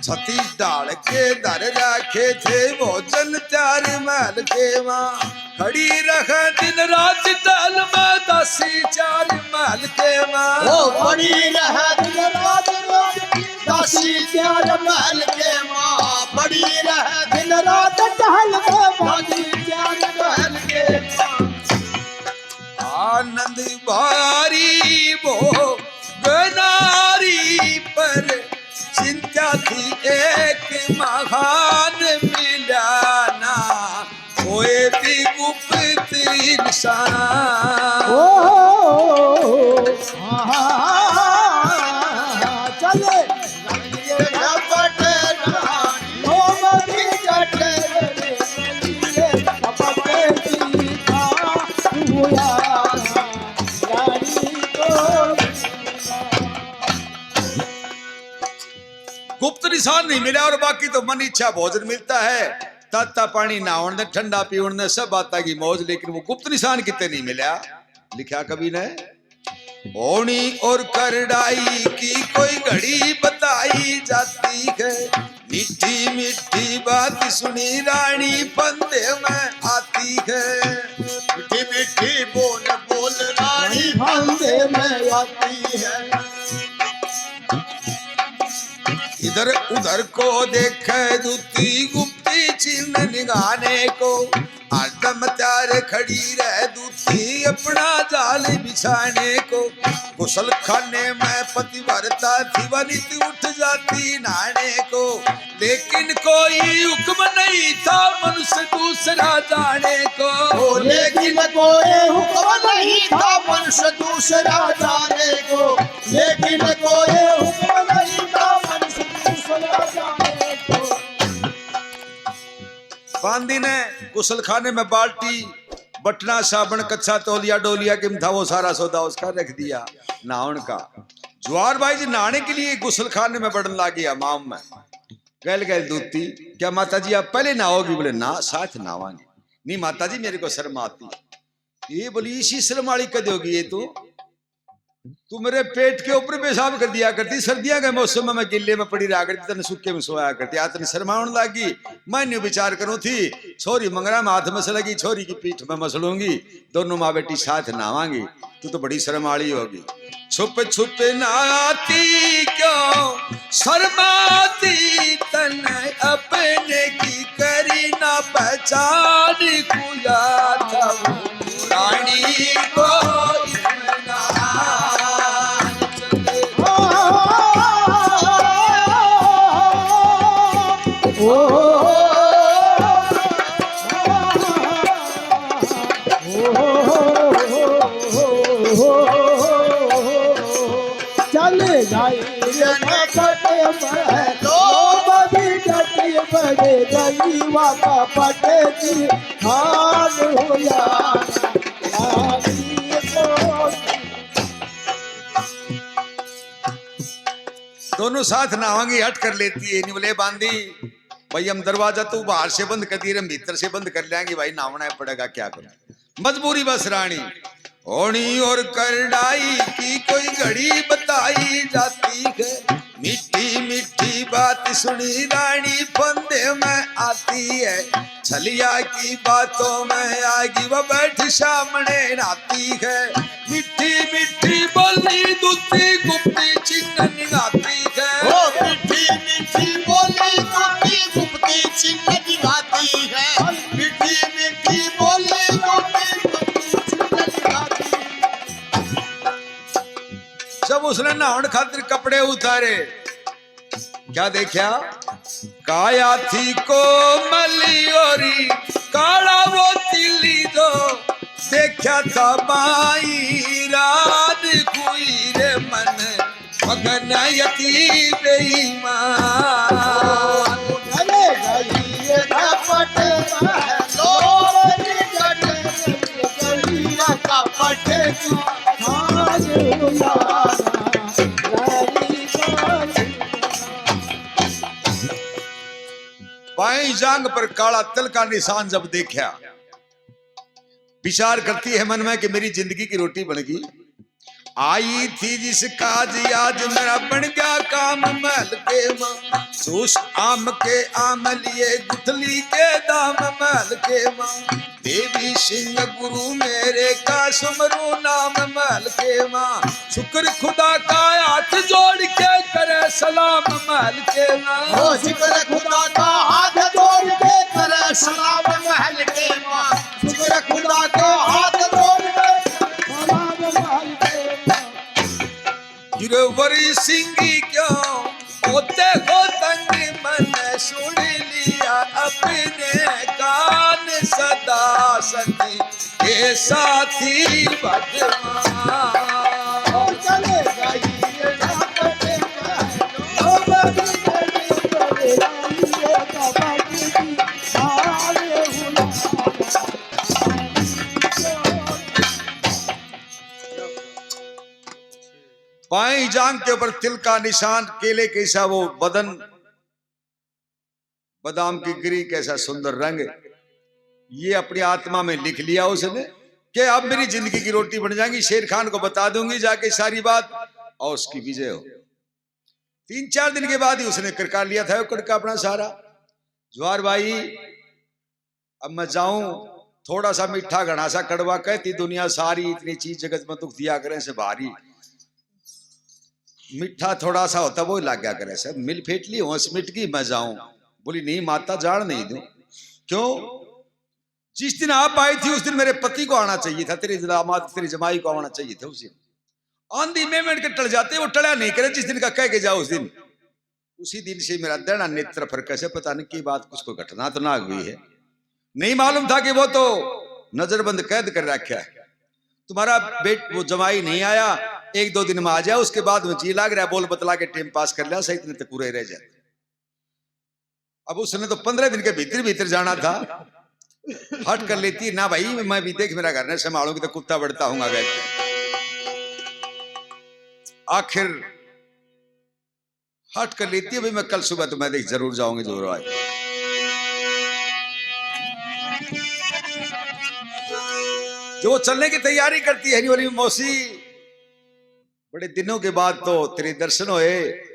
छती डाल के धर रखे थे भोजन त्यार महल के माँ। खड़ी रह दिन रात टहल में दासी चार महल के माँ। ओ खड़ी रह दिन रात दासी चार महल के माँ। खड़ी रह दिन रात टहल में दासी चार महल के माँ। आनंद भारी वो गनारी पर चिंता थी एक महान मिलाना। कोई भी गुप्त इंसान। ओ, हाँ, हाँ, हाँ, हाँ, हाँ, चले। गुप्त निशान नहीं मिला और बाकी तो मन इच्छा भोजन मिलता है। ताता पानी नहावण ने, ठंडा पीवण ने, सब बातां की मौज, लेकिन वो गुप्त निशान कितने नहीं मिला। लिखा कवि ने, होनी और करड़ाई की कोई घड़ी बताई जाती है। मीठी मीठी बात सुनी रानी फंदे में आती है। मीठी मीठी बोल बोल रानी फंदे में आती है। इधर उधर को देखे दूती, गुप्ती चिन्ह निगाने को। हरदम तैयार खड़ी रह दूती, अपना जाल बिछाने को। गुसल खाने में पतिव्रता थी, वह नित उठ जाती नहाने को। लेकिन कोई हुक्म नहीं था मनुष्य दूसरा जाने को। ओ, लेकिन कोई हुक्म नहीं था मनुष्य दूसरा जाने को। लेकिन कोई हुक्म नहीं था मनुष्य दूसरा जाने को। बांदी ने गुसलखाने में बाल्टी, बटना, साबण, कच्छा तौलिया, डोलिया किम था, वो सारा सौदा उसका रख दिया नहावन का। जवार भाई जी नहाने के लिए गुसलखाने में बड़न लाग गया हमाम में। गैल गैल दूती, क्या माता जी आप पहले नहाओगी? बोले, ना, साथ नहावांगे। नहीं माता जी, मेरे को शर्म आती है। ये बोली, इसी शर्म वाली कद होगी ये तो? तू मेरे पेट के ऊपर पेशाब कर दिया करती, सर्दियां के मौसम में मैं गिल्ले में पड़ी रहा करती, तने सूखे में सोया करती। आज तने शर्मावन लागी। मैं न्यू विचार करूं थी, छोरी मंगरा में हाथ मसलेगी, छोरी की पीठ में मसलूंगी, दोनों माँ बेटी साथ नहावांगी। तू तो बड़ी शर्माली होगी। छुप छुप नहाती क्यों शर्माती, तने पहचान कुया था वो रानी को इतना। ओ, ओ, चल गई रे कपट में, लो बबी डटी बड़े गई वापा पटे की खान हुआ। दोनों साथ नहावांगी, हट कर लेती है, नहीं बोले बांधी भाई, हम दरवाजा तो बाहर से बंद कर दिए, हम भीतर से बंद कर लेंगे भाई, नहावना है पड़ेगा, क्या करूं, मजबूरी बस रानी। होनी और करड़ाई की कोई घड़ी बताई जाती है, मीठी मीठी बात सुनी रानी फंदे में आती है। छलिया की बातों में आगी वो बैठी सामने नहाती है, मीठी मीठी बोली दूती गुप्ती चिन्ह निगाती है। ओ मीठी मीठी बोली दूती गुप्ती चिन्ह निगाती है, मीठी मीठी बोली दूती गुप्ती चिन्ह निगाती है। जब उसने नहाण खातिर कपड़े उतारे, क्या देखा? काया थी कोमली ओरी काला वो तिली दो, देखा था बाई रात हुई रे मन मगन यती बेईमान। अरे गई रे झपट में लोरी गट गई रे झपट की खान हुआ। बाईं जांघ पर काला तिल का निशान जब देखा, विचार करती है मन में कि मेरी जिंदगी की रोटी बन गई। आई थी जिस काज आज मेरा बन गया काम महल के माँ, जूस आम के आम लिए गुठली के दाम महल के माँ। देवी सिंह गुरु मेरे का सुमरू नाम महल के माँ। शुक्र खुदा का हाथ जोड़ के करे सलाम महल के माँ। ओ शुक्र खुदा का हाथ जोड़ के करे सलाम महल के माँ। शुक्र खुदा का हाथ जोड़ के सलाम महल के माँ। गिरवर सिंह क्यों होते हो तंग, मन सुन लिया अपने कान सदा सती के साथी भगवान। चले गई ये रात के मानो बड़ी बड़ी बड़ी आई ये कबड्डी की सारे हुआ। बाईं जांघ के ऊपर तिल का निशान, केले कैसा वो बदन, बादाम की गिरी कैसा सुंदर रंग, ये अपनी आत्मा में लिख लिया उसने कि अब मेरी जिंदगी की रोटी बन जाएगी, शेर खान को बता दूंगी जाके सारी बात और उसकी विजय हो। तीन चार दिन के बाद ही उसने करका लिया था कड़का अपना सारा। जवार भाई, अब मैं जाऊं, थोड़ा सा मीठा घना सा कड़वा, कहती दुनिया सारी, इतनी चीज जगत में दुख दिया करें से भारी, मीठा थोड़ा सा होता वो लग गया करे से, मिल फेट ली, होश मिट गई, मैं जाऊं। बोली नहीं माता, जान नहीं दूं। क्यों? जिस दिन आप आई थी उस दिन मेरे पति को आना चाहिए था, तेरे दामाद, तेरी जमाई को आना चाहिए था उस दिन। आंधी में मिनट के टल जाते, वो टला नहीं करे, जिस दिन का कह के जाओ उस दिन। उसी दिन से मेरा दैना नेत्र फरके से, पता नहीं की बात, कुछ कोई घटना तो ना हुई है। नहीं मालूम था कि वो तो नजरबंद कैद कर रखा है। तुम्हारा बेट वो जमाई नहीं आया, एक दो दिन में आ जाए, उसके बाद में जी लाग रहा है, बोल बतला के टाइम पास कर लिया, सही इतने तक पूरे रह जाते। अब उसने तो पंद्रह दिन के भीतर भीतर जाना था, हट कर लेती ना भाई, मैं भी देख मेरा घर नहीं संभालूंगी तो कुत्ता बढ़ता हूँ आगे। आखिर हट कर लेती है भाई, मैं कल सुबह तो मैं देख जरूर जाऊंगी जरूर आज। जो वो चलने की तैयारी करती है, नहीं बोली मौसी, बड़े दिनों के बाद तो तेरे दर्शन होए,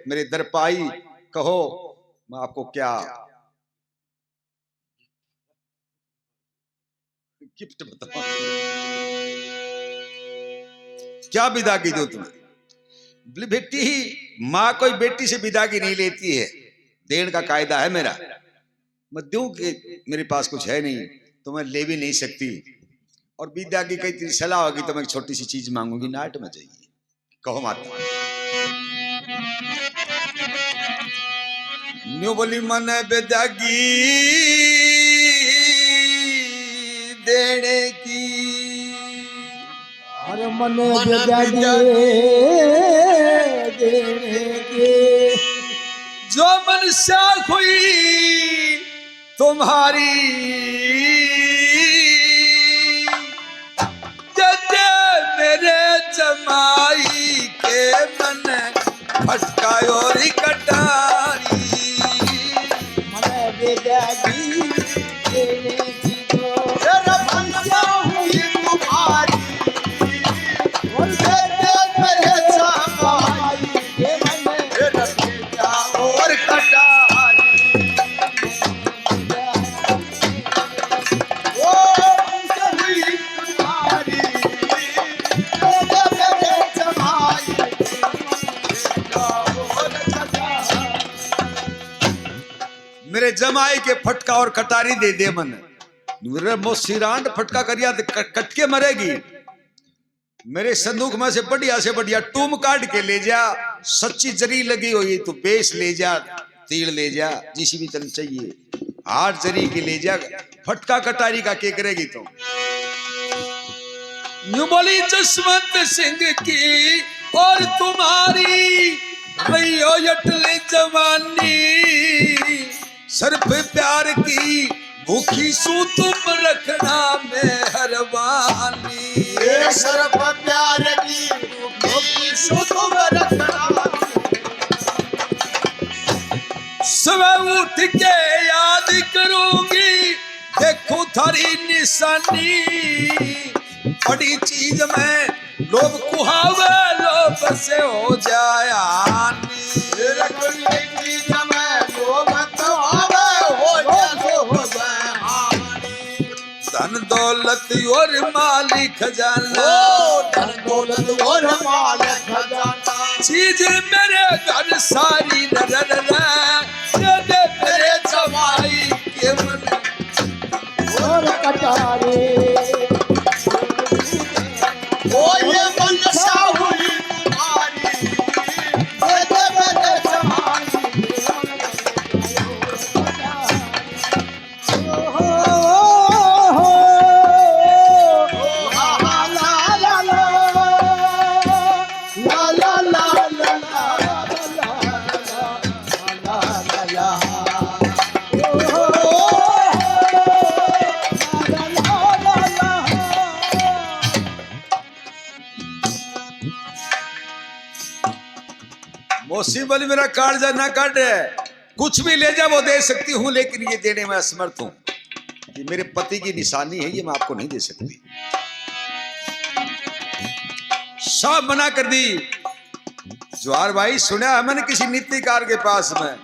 मेरे दर पाई, कहो मैं आपको क्या गिफ्ट बताओ, क्या विदागी दूं तुम्हें? बोले, बेटी, माँ कोई बेटी से विदागी नहीं लेती है, देन का कायदा है मेरा। मैं दूं कि मेरे पास कुछ है नहीं, तो मैं ले भी नहीं सकती। और विद्या की कई तेरी सलाह होगी, तो मैं एक छोटी सी चीज मांगूंगी, नाट में जाइए। कहो माता। न्यू बोली, मन विद्या की देने की। अरे मन विद्या की देने की। जो मनसा हुई तुम्हारी, जदे मेरे जमाई के मन फटका और कटारी। मन विद्या की तेरे जीवो। तेरा फंसा हुई तुम्हारी। और जदे मेरे जमाई के मन फटका और कटारी। मेरे जमाई के फटका और कटारी दे दे मन। मेरे मौसी रांड फटका करिया तो क-, कट के मरेगी। मेरे संदूक में से बढ़िया से बढ़िया टूम काट के ले जा, सच्ची जरी लगी हुई तो बेस ले जा, तेल ले जा, जिसी भी तन चाहिए, हार जरी के ले जा, फटका कटारी का के करेगी तो। न्यू बोली जसवंत सिंह की और तुम्हारी रही हो अटल जवानी, सिर्फ प्यार की भूखी सू तुम रखना मेहरबानी। ये सिर्फ प्यार की भूखी सू तुम रखना। सुबह उठ के याद करूंगी, देखूं थारी निशानी। बड़ी चीज में लोभ कुहावे, लोभ से हो जाए हानि। रखने की जमे लोभ कुहावे, हो जाए, हो जाए हानि। धन दौलत और माल खजाना। ओ, धन दौलत और माल खजाना। चीज मेरे घर सारी न, न, न, न। ये दे मेरे जवाई के मन और कटारे। ओ ये मनसा हुई तुम्हारी, ये दे मेरे जवाई। मौसी बोली, मेरा कालजा ना काट, कुछ भी ले जा वो दे सकती हूँ, लेकिन ये देने में असमर्थ हूँ। ये मेरे पति की निशानी है, ये मैं आपको नहीं दे सकती। साफ मना कर दी। जवार भाई, सुना है मैंने किसी नीतिकार के पास में,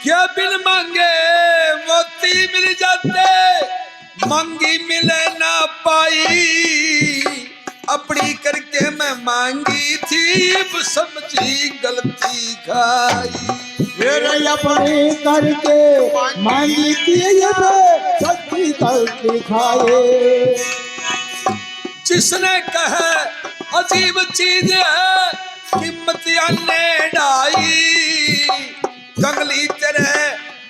क्या बिन मांगे मोती मिल जाते, मांगी मिले ना पाई। अपनी करके मैं मांगी थी, समझी गलती खाई। फिर अपनी करके मांगी थी, ये सच्ची गलती खाए। जिसने कहे अजीब चीज है, कीमत आने ढाई। कंगली तेरे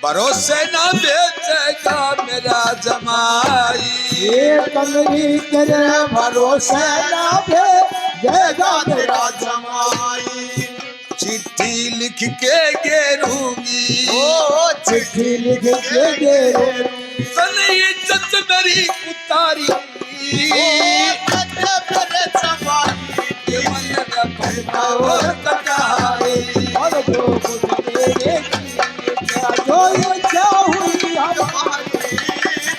भरोसे ना बेचेगा मेरा जमाई। ये कंगली तेरे भरोसे ना बेचेगा मेरा जमाई। चिट्ठी लिख के गेरूंगी, ओ चिट्ठी लिख के गेरूंगी। तने इज्जत मेरी उतारी, ओ इज्जत मेरे जमाई। ये मन का भरमाओ कटाई। और जो कुछ मेरे की इच्छा, जो इच्छा हुई हमारी,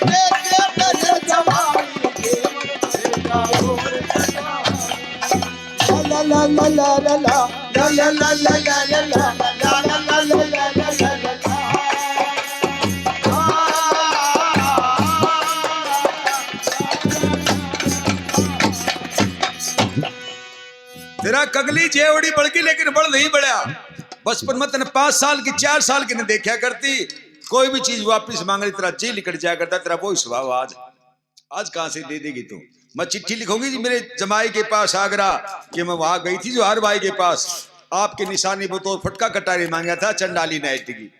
तेरे, तेरे जमाई। तेरा कगली जेवड़ी बड़की, लेकिन बड़ नहीं बड़ा। बचपन में तने पाँच साल की, चार साल की ने देखा करती, कोई भी चीज वापस मांग ली, तेरा जी लिकड़ जाया करता, तेरा वही स्वभाव आज। आज कहाँ से दे देगी तू? मैं चिट्ठी लिखूंगी जी मेरे जमाई के पास आगरा, कि मैं वहां गई थी जो हर भाई के पास, आपके निशानी बतौर फटका कटारी मांगा था, चंडाली नाइट की।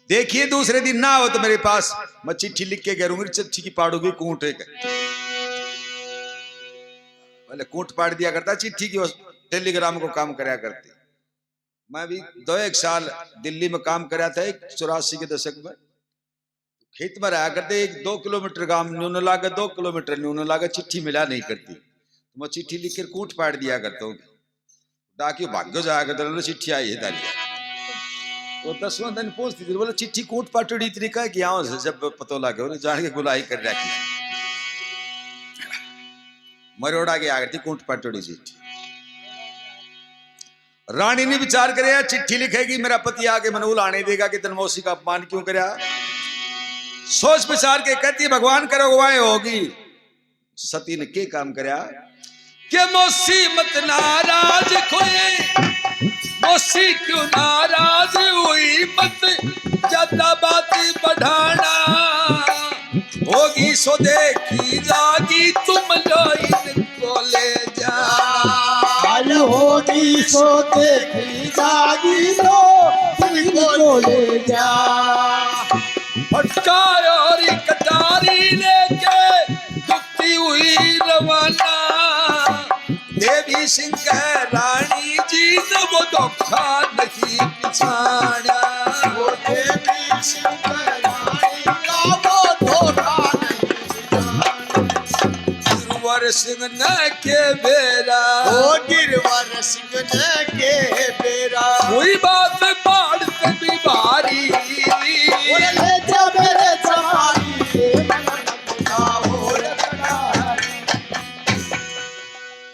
देखिए दूसरे दिन ना हो तो मेरे पास, मैं चिट्ठी लिख के करूंगी, चिट्ठी की पाड़ूंगी कूट एक। पहले कूट पाड़ दिया करता चिट्ठी की, टेलीग्राम को काम करया करते। मैं भी दो एक साल दिल्ली में काम करया था, एक चौरासी के दशक में। खेत में रहा करते, एक दो किलोमीटर गांव न्यून लागे, दो किलोमीटर न्यून लागे, चिट्ठी मिला नहीं करती। तो मैं चिट्ठी लिख कर कूट पाड़ दिया करता हूँ। डाकियो भाग्यो जाया करता, "लो, चिट्ठी आई है तारी।" वो दसवां दिन पहुंचती थी, बोले, "चिट्ठी कूट पाटड़ी तरीका है कि यहाँ से जब पतो लगे, उन्हें जान के गुलाई कर रखी।" मरोड़ा के आ गई थी कूट पाटड़ी चिट्ठी। रानी ने विचार करे, चिट्ठी लिखेगी, मेरा पति आके मने उलाने देगा कि तन मौसी का अपमान क्यों करया। सोच विचार के कहती, "भगवान करे अगुवाई होगी।" सती ने के काम करया कि मौसी मत नाराज कोई, मौसी क्यों नाराज हुई, मत ज्यादा बात बढ़ाना। होगी सो देखी जागी, तुम लो इनको ले जाना। हाल होगी सो देखी जागी, तो इनको ले जा। फटका और कटारी लेके दुखती हुई रवाना। देवी सिंह रानी जी ने वो धोखा नहीं पिछाना। वो देवी सिंह रानी का वो धोखा नहीं पिछाना। गिरवर सिंह ने के बेरा, वो गिरवर सिंह ने के